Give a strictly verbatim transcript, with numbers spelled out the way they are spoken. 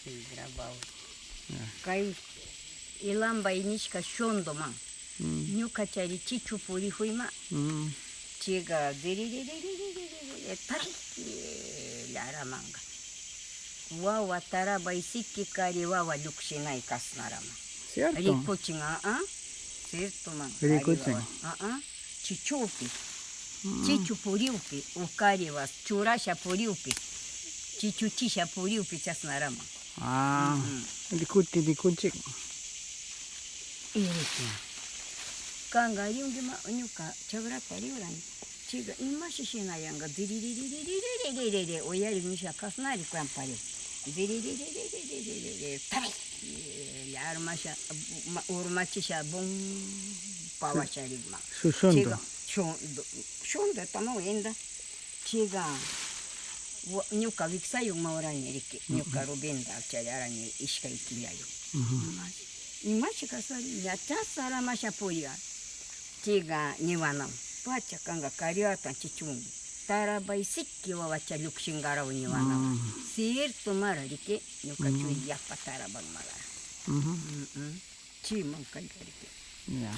Grabado. Ya. Kay Ilambay nishka shunduman. Mm. Ñuka chari chichu purihuyma. Mm. Chiga diririririri tarik laramanka. Wawa tarabay siki kari wawa llukshinay kasnaraman. Cierto. Rikuchin, a, a. Cierto man. Rikuchin. Kari wawa. A, a. Chichupi. Mm. Chichu puriupi, ukariwas, churasha puriupi, chichuchisha puriupi chasnaraman. Ah, mm, mm. Rikuti, rikuchik. Iriki. Kanka riungima ñuka chakrata riurani. Chiga imashi shinayanga, diririririri, uyarik nisha kasnari kampari. Diririririri, tarik. Armasha, ma-, urmachisha, bum, pawasha rikma. Su-, shundu. Chiga, shundu, shundu tamo inda. Chiga, wa-, ñuka wiksayuk maurani riki, ñuka Rubinta charirani ishkay killayuk. Ujú. Imashi, imashi kasari, ña chasaramasha puriga. Chiga, niwanam, pacha kanga kariatan chichungi. Tarabay siki wawacha llukshingaraw niwanam. Mm. Cierto mara riki, ñuka chuy yapa taraban magara. Ujú. Mm, mm. Chiman kayka riki. Ya.